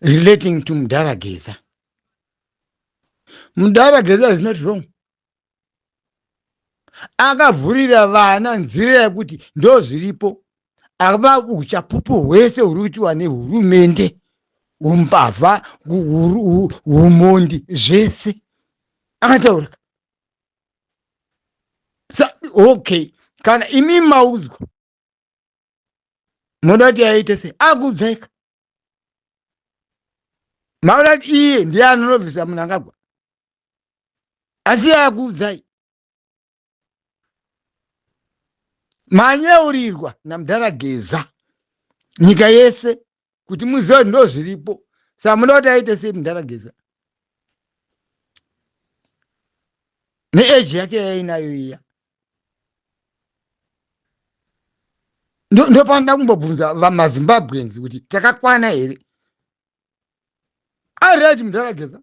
Relating to Mudhara Geza. Mudhara Geza is not wrong. Akavhurira vana nzira yekuti ndo zviripo. Ava uchapupu hwese huri kuitiwa nehurumende, umbavha, umondi, zvese akataura. Sa, okay, kana imi maudzwa moda kuti aite sei? Akudzaika maona kuti iye ndiye anonobvisa Mnangagwa, asi iye akuudzai manyeurirwa namudhara Geza nyika yese kuti muzive kuti ndo zviripo. Saka munoda kuti aite sei mudhara Geza neeji yake yainayo iya? Ndopanoda kumbobvunza vamaZimbabweans kuti takakwana here? Aright, mudhara Geza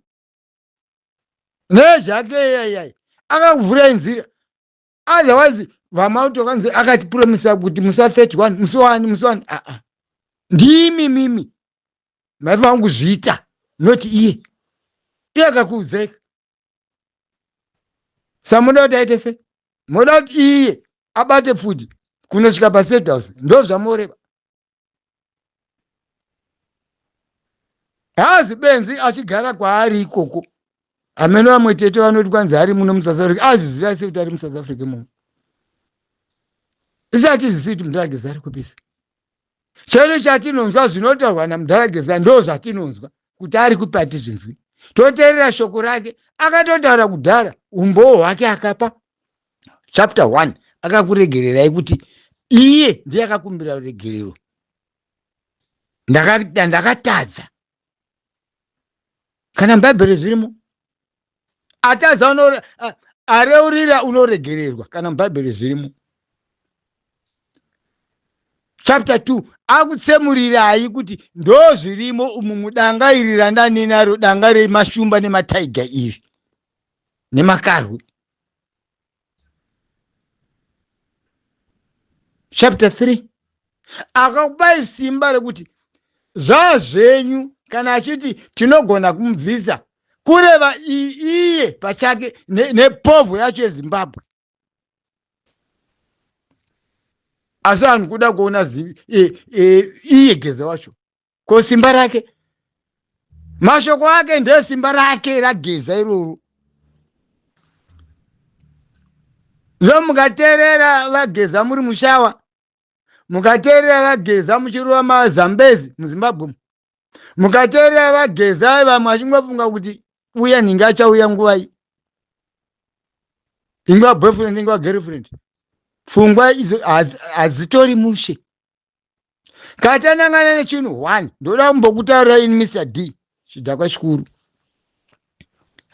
neeji yake iyaiyai akakuvhurai nzira. Otherwise vamauto kanzi akatipromisa kuti musi wa31, musi wani, musi wani. Aa, ndimi mimi maifanira kuzviita, not iye. Iye akakuudzaika. Samuda kuti aite sei? Moda kuti iye abate pfuti kunosvika paState House? Ndo zvamoreva? Haazi benzi, achigara kwaari ikoko. Hameno vamwe tete vanoti kwanzi ari muno muSouth Africa. Aziziva sei kuti ari muSouth Africa imomo? Isati zisi kuti mudhara Geza ari kupisa chero chatinonzwa zvinotaurwa namudhara Geza, ndo zvatinonzwa kuti ari kupi hatizvinzwi. Toteerera shoko rake. Akatotaura kudhara umbowo hwake akapa chapter 1, akakuregererai kuti iye ndiye akakumbira ruregerero, ndakatadza. Kana mubhaibheri zvirimo, atadza areurira unoregererwa. Kana mubhaibheri zvirimo. Chapter 2 akutsemurirai kuti ndo zvirimo umu mudanga iri randaninaro, danga remashumba nemataiga iri nemakarwe. Chapter 3 akakupai simba rekuti zvazvenyu. Kana achiti tinogona kumubvisa, kureva iye pachake nepovho yacho yeZimbabwe. Asi vanhu kuda kuona iye Geza wacho, ko simba rake, mashoko ake ndesimba rake raGeza iroro. Zvo mukateerera vaGeza muri mushawa, mukateerera vaGeza muchirova maZambezi muZimbabwe, mukateerera vaGeza, vamwe vachingofunga kuti uya nhingi achauya nguvai, ingava boyfriend, ingava girlfriend, pfungwa idzo hadzitori mushe. Katanangana nechinhu one, ndoda kumbokutaurira ini, Mr D, chidhakwa chikuru.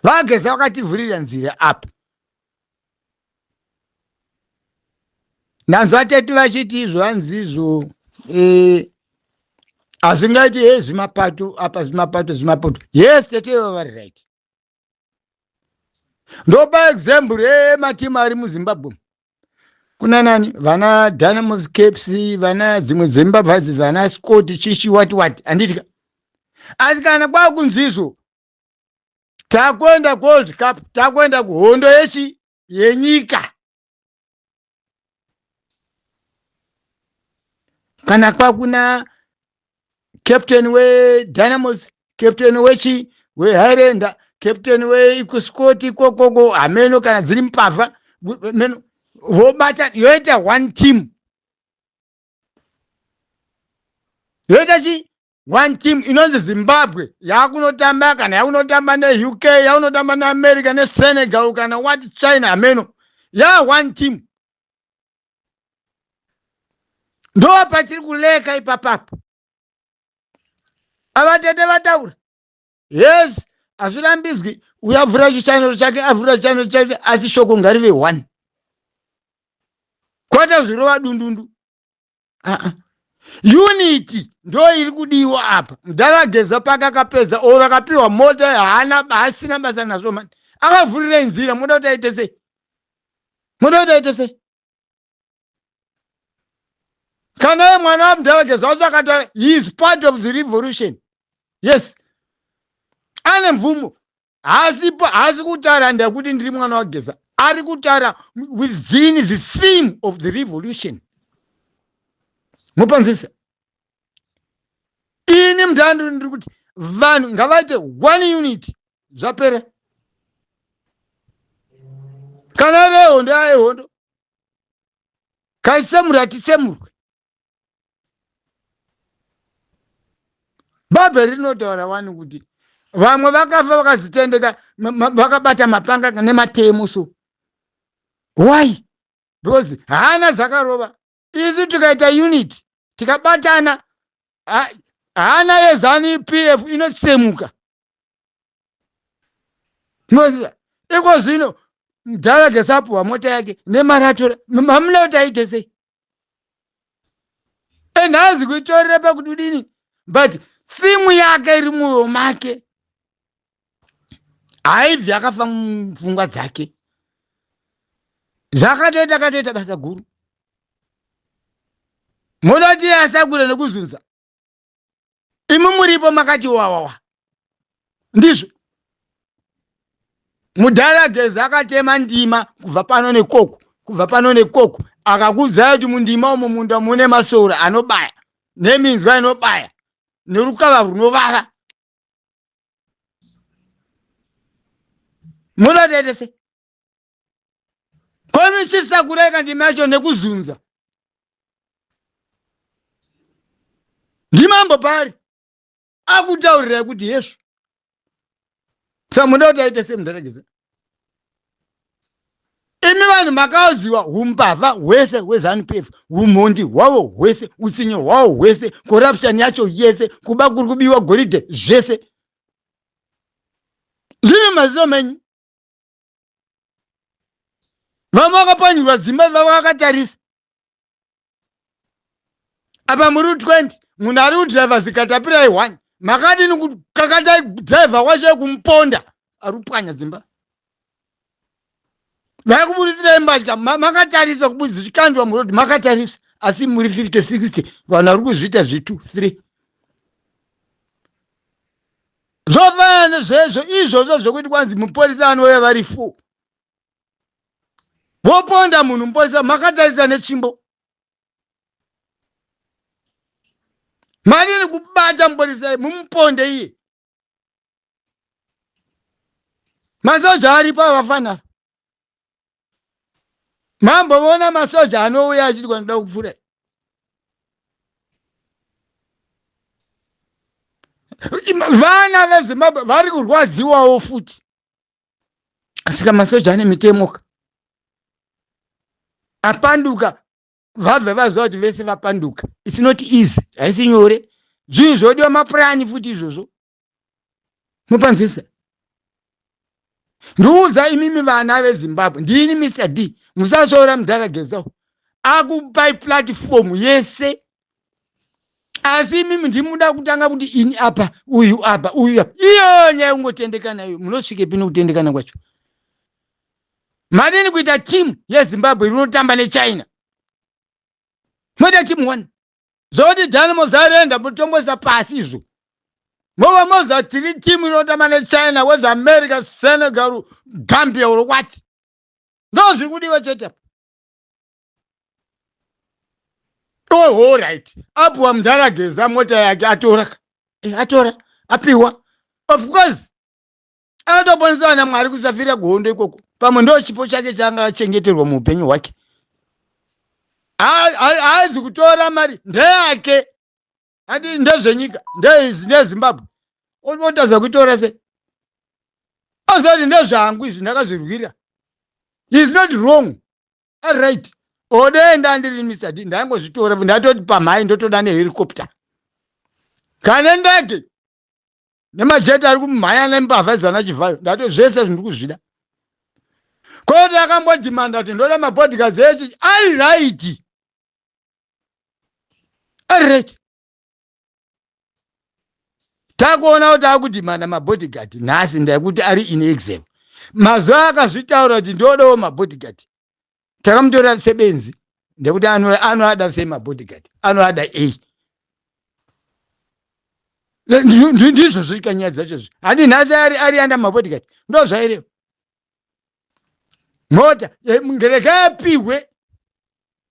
VaGeza vakativhurira nzira apa. Ndanzwa tete vachiti izvo hanzizvo hazvingaiti he zvimapato apa, zvimapato, zvimapato. Yes, tete ivo vari right. Ndopa example yematimu ari muZimbabwe. Kuna nani? Vana Dynamos, Caps, vana dzimwe dzembavha idzi, vana Scott, chichi, wati wati, handiti? Asi kana kwakunzizvo takuenda kuWorld Cup, takuenda kuhondo yechi yenyika, kana kwakuna captain weDynamos, captain wechi weHighlander, captain weEcoSport ikokoko, hameno kana dziri mbavha meno, vobata yoita one team, yoita chi one team inonzi Zimbabwe, yakunotamba kana yakunotamba neUK, yakunotamba neAmerica, neSenegal, kana what, China, hameno ya one team. Ndo patiri kuleka ipapapo. Avatete vataura, yes, hazvirambidzwi. Uyo avhura chichanero chake, avhura chichanero chake, asi shoko ngarive one, kwete zvirova dundundu. Uh-uh. Unity ndo iri kudiwa apa. Mudhara Geza pake akapedza oro, akapiwa mota, haana haasina basa nazvo mani. Akavhurira nzira. Moda kuti aite sei? Moda kuti aite sei? Kana iye mwana wamudhara Geza wacho akataura, he is part of the revolution. Yes, ane mvumo. Haasipo, haasi kutaura ndekuti ndiri mwana waGeza. Ari kutaura within the theme of the revolution. Mupanzisa ini mndandu ndiri kuti vanhu ngavaite one unit, zvapera. Kana iri yehondo, yayehondo. Kaisemura hatitsemurwe. Bhaibheri rinotaura wani kuti vamwe vakafa vakazitendeka, vakabata mapanga nematemo. So why? Because hana dzakarova. Isu tikaita unit, tikabatana, hana yeZanu PF inotsemuka. Moziva iko zvino mudhara Geza apuhwa mota yake nemari atora, hamuna kuti aite sei, and haazi kuitorera pakuti udini, but simu yake iri mwoyo make, haibvi akafa mupfungwa dzake. Zvakatoita akatoita basa guru. Moda kuti iye asakure nekuzunza, imi muripo makati wawawa. Ndizvo mudhara Geza akatema ndima kubva pano nekoko, kubva pano nekoko, akakuudzai kuti mundima umo, munda mune masora anobaya neminzwa inobaya nerukava runovava. Munoda taite sei? Komichisakureka ndima yacho nekuzunza ndimambo pari akutaurirai kuti yesu samuda kuti aite semudhara Geza. Imi vanhu makaudziwa umbavha hwese hweZanu PF, umhondi hwavo hwese, utsinye hwavo hwese, corruption yacho yese, kuba kuri kubiwa goridhe, zvese zviri mumaziso menyu. Vamwe vakapwanyirwa dzimba vavo vakatarisa. Apa muri 20, munhu ari kudhiraivha zikatapirai 1, makadini kukakata dhiraivha wacho kumuponda ari kupwanya dzimba? Vaikuburisirai mbatya makatarisa, kubudzi zvikandwa murodhi makatarisa, asi muri 50 60 vanhu vari kuzviita zvi2 3. Zvofanana nezvezvo izvozvo zvokuti kwanzi mupurisa anouya vari 4 voponda munhu, mupurisa makatarisa netsvimbo. Madini kubata mupurisa mumuponde iye? Masoja aripo avafana. Mamboona masoja anouya achiti kwanoda kupfuura. Vana veZimbabwe vari kurwadziwawo futi, asika masoja ane mitemo. Apanduka, vabva vaziva kuti vese vapanduka. It's not easy, haisi nyore. Zvinhu zvodiwa mapurani futi izvozvo. Mupanzisa ndiudza imimi vana veZimbabwe, ndini Mr D. Musasvoora mudhara Geza, akupai platform yese, asi imimi ndimuda kutanga kuti ini apa, uyu apa, uyu apa. Iyo nyaya yekungotendekana iyo, munosvikepi nekutendekana kwacho? Madini kuita timu yeZimbabwe rinotamba neChina? Moita timu one. Zvokuti Dynamo zarenda mutongoisa pasi izvo, mova moza tiri timu inotamba neChina, whether America, Senegal, Gambia or what. Ndo zviri kudiwa chete apa. Oh, all right, apiwa mudhara Geza mota yake, atora, atora, apiwa. Of course akatoponeswa naMwari kusafira kuhondo ikoko. Pamwe ndo chipo chake chaanga achengeterwa muupenyu hwake. Haazi kutora mari, ndeyake, ati ndezvenyika, ndeZimbabwe. Otadza kuitora sei? Azati ndezvangu izvi, ndakazvirwira. Is not wrong, alright. Odenda ndiri Mr D, ndaingozvitora, ndatoti pamhai ndotoda nehelicopter kana ndege nemajeti ari kumhanya nembavha dzana Chivhayo. Ndato zvese zvindiri kuzvida. Koti akambodhimanda kuti ndoda mabodyguards echi, ari right, ari right. Takuona kuti akudhimanda mabodyguard nhasi, ndaikuti ari in exam. Mazuva akazvitaura kuti ndodawo mabodyguard, takamutora sebenzi, ndekuti anoada sei mabodyguard, anoada ei? Ndizvo zvoika nyaya dzacho zvi hadi nhasi ari ari anda mabodyguard ndo zvaireva mota eh, ngereka yapihwe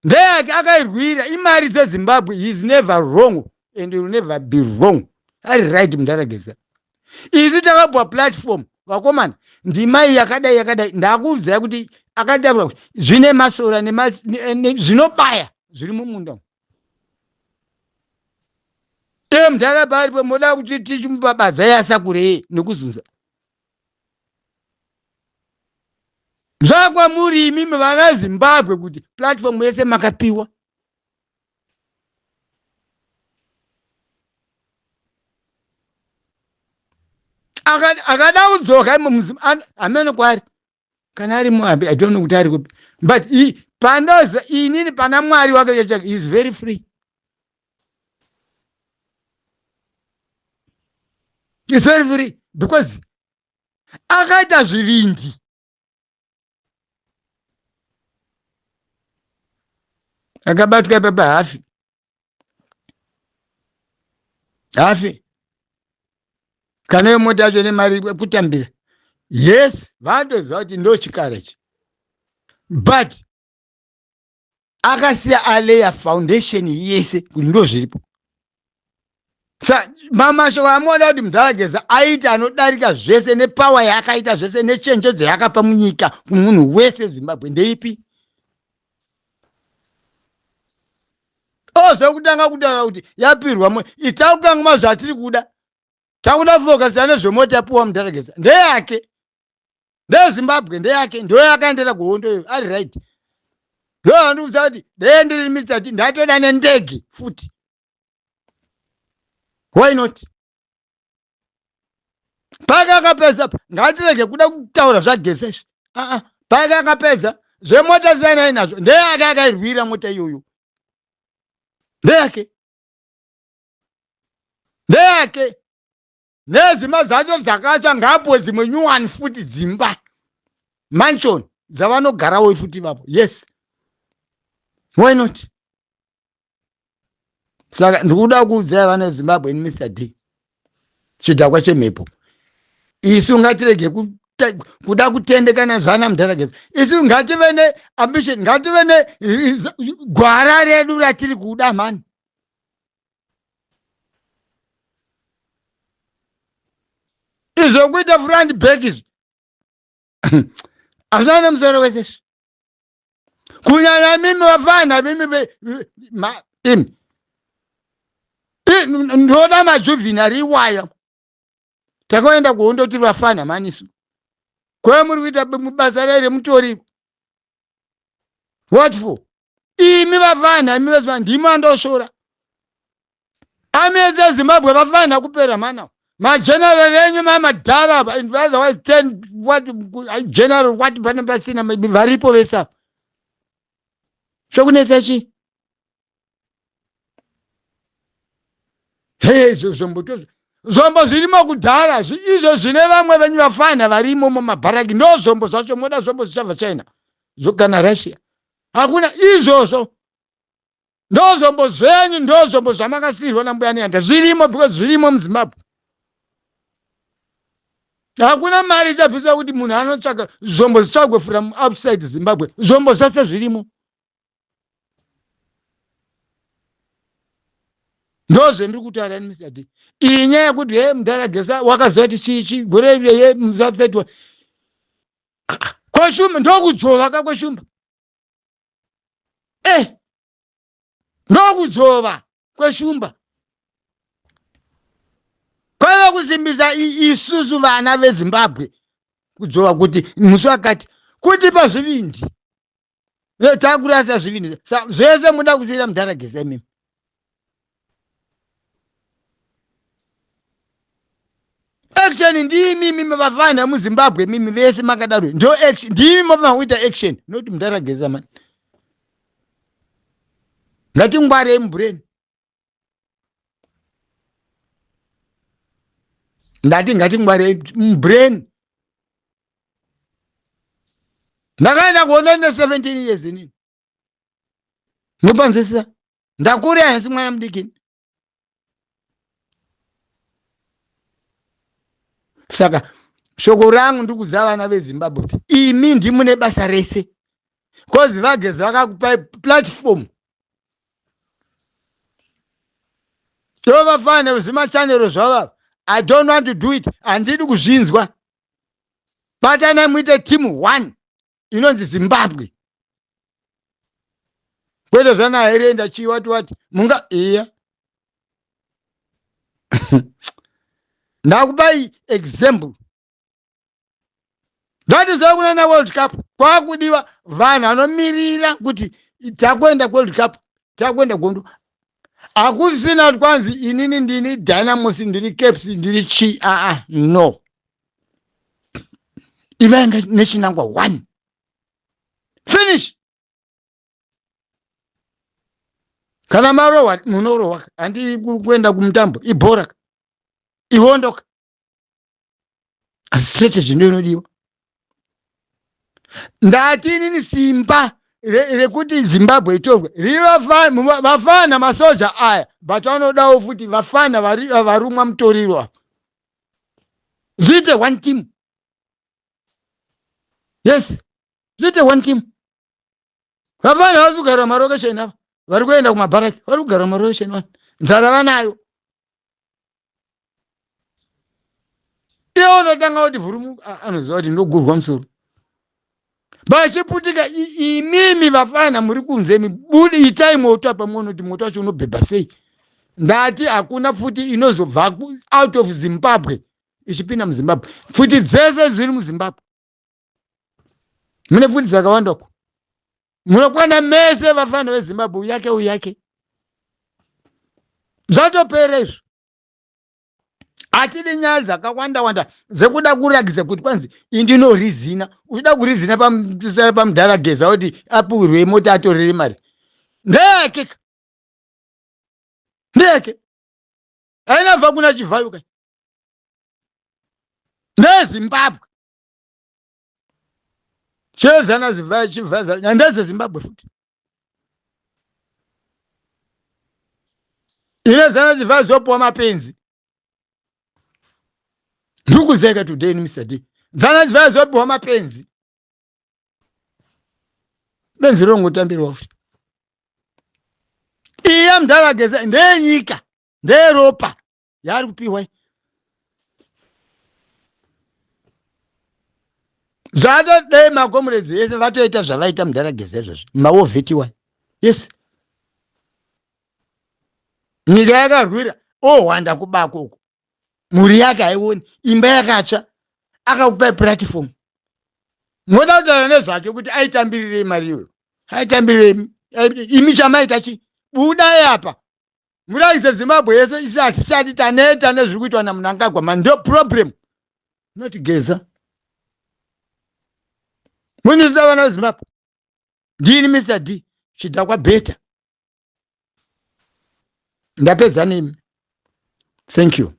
ndeyake akairwira imari dzezimbabwe he is never wrong and will never be wrong ari right mundarageza isu takapuwa platform vakomana ndimai yakadai yakadai ndakuudzai kuti akataura kuti zvine masora zvinobaya zviri mumunda e mudhara paaripo moda kuti tichimupa badza yasakurei nekuzunza zvakwamuri imimi vana zimbabwe kuti platform yese makapiwa akada kudzoka imo muzimu hameno kwaari kana ari muambi i don't know kuti ari kupi but pandoza inini pana mwari wake chachake is very free is very free because akaita zvivindi akabatwa ipapa hafi hafi kana iyo mota yacho nemari kutambira yes vatoziva kuti ndo chikara ichi but akasiya aleya foundation yese kuti ndo zviripo sa mamashoko amuona kuti mudhara geza aita anodarika zvese nepawa yaakaita zvese nechenjedzo yaakapa munyika kumunhu wese zimbabwe ndeipi o zvekutanga kutaura kuti yapirwa mo itakukanguma zvatiri kuda takuda focus nezvemota yapiwa mudhara geza ndeyake ndeyezimbabwe ndeyake ndoyakaendera kuhondo iyo ari right ndoandikuziva kuti dee ndiri mr t ndatoda nendege futi why not pake akapedza ngatirege kuda kutaura zvageza izvi aa pake akapedza zvemota siyanai nazvo ndeyake akairwira mota iyoyo ndeyake ndeyake nedzimba dzacho dzakatsva ngaapuwe dzimwe nyuwani futi dzimba mansion dzavanogarawo futi ivapo yes why not saka ndikuda kuudzai vana vezimbabwe ini mr d chidhakwa chemhepo isu ngatirege kuda kutendekana zvana mudharageza isu ngative neambition ngative negwara redu ratiri kuda mhani izvo kuita front back izvi hazvina nemusoro wese izvi kunyanya mimi vafana mimi imi ndoda majuvenary iwaya takaenda kuhondo tiri vafana manisu kwee muri kuita basa rei remutori what for imi vafana imi vese ndimi andosvora ami ese ezimbabwe vafana kupera mana mageneral enyu mamadhara apa otherwise ten what general what pane pasina varipo vese apa zvokunetsa chii hee izvo zvombo tozvo zvombo zvirimo kudhara izvo zvine vamwe venyu vafana varimo mumabharaki ndo zvombo zvacho moda zvombo zvichabva china kana russia hakuna izvozvo ndo zvombo zvenyu ndo zvombo zvamakasiirwa nambuya nehanda zvirimo because zvirimo muzimbabwe hakuna mari ichabvisa kuti munhu anotsvaka zvombo zvitsvagwe from outside zimbabwe zvombo zvese zvirimo ndozvendiri kutaura ini mr d iyi nyaya yekuti he mudhara gesa wakaziva kuti chii chii gore ye musa 31 kweshumba ndokudzvova ka kweshumba eh ndokudzvova kweshumba kwaiva kusimbisa isusu vana vezimbabwe kudzvova kuti musi wakati kutipa zvivindi takurasa zvivindi zvese muda kusiira mudhara geza imimi action ndimi mimi vafana muzimbabwe mimi vese makadaro ndo action ndimi mofanira kuita action not mudhara geza mani ngatingwarei mubrain ndati ngatingwarei mubrain ndakaenda kuona ne 17 years inini mupanzwisisa ndakura hanisi mwana mudiki Saka shoko rangu ndiri kuziva vana veZimbabwe kuti imi ndimune basa rese, kozi vaGeza vakakupai platform. Ivo vafana zvimachanero zvavava, I don't want to do it, handidi kuzvinzwa. Batanai muite team one inonzi Zimbabwe, kwete zvana herenda chii wati wati munga iya. Ndakupai example, that is why kunana World Cup kwakudiwa vanhu vanomirira kuti takuenda World Cup, takuenda gondo. Hakusina kuti kwanzi inini ndini Dynamos, ndiri Caps, ndiri chi. Aa, no, ivai nechinangwa one, finish. Kana marohwa, munorohwa. Handi kuenda kumutambo, ibhora, ihondoka, asi strategy ndo inodiwa. Ndati inini simba rekuti Zimbabwe itorwe riri vafana masoja aya, but vanodawo futi vafana varumwa mutoriro apa, zviite one team. Yes, zviite one team. Vafana vasi kugara marokesheni ava, vari kuenda kumabharaki, vari kugara marokesheni, vana nzara vanayo. Iye unotanga kuti vhurumu, anoziva kuti ndogurwa musoro vachiputika. Imimi vafana muri kunze, budi, itai moto apa, muone kuti moto wacho unobhebha sei. Ndati hakuna pfuti inozobva out of Zimbabwe ichipinda muZimbabwe. Pfuti dzese dziri muZimbabwe, mune pfuti dzakawanda ko, munokwana mese vafana veZimbabwe. Uyake, uyake, zvatopera izvo. Hatidi nyaya dzakawanda wanda dzekuda kurakidza kuti kwanzi indinorizina. Uchida kurizina pamudhara Geza kuti apuhirwe mota, atorere mari, ndeyake, ndeyake, ainabva kuna Chivhayo kai, ndeyeZimbabwe. Chezana Chivhayo ndedzeZimbabwe futi. Ine zana Chivhayo zopuwa mapenzi. Ndikuzeka today ni Mr D, zana Chivhayo zopuwa mapenzi, benzi rinongotambirwa futi. Iya mudhara Geza ndeyenyika, ndeyeropa yaari kupiwa. Zvatodei macomrades ese vatoita zvavaita mudhara Geza izvozvi, mawovhetiwa. Yes, nyika yakarwira, ohwanda kubako uko, mhuri yake haioni, imba yakatsva, akakupai platform. Moda kutaura nezvake kuti aitambirirei mari iyoyo? Aitambirirei? Imi chamaita chi, budai apa muraise Zimbabwe yese. Isi hatichadi, taneta nezviri kuitwa naMunangagwa. Ma ndo problem, not Geza. Munisa vana veZimbabwe, ndini Mr D, chidhakwa beta. Ndapedza nemi, thank you.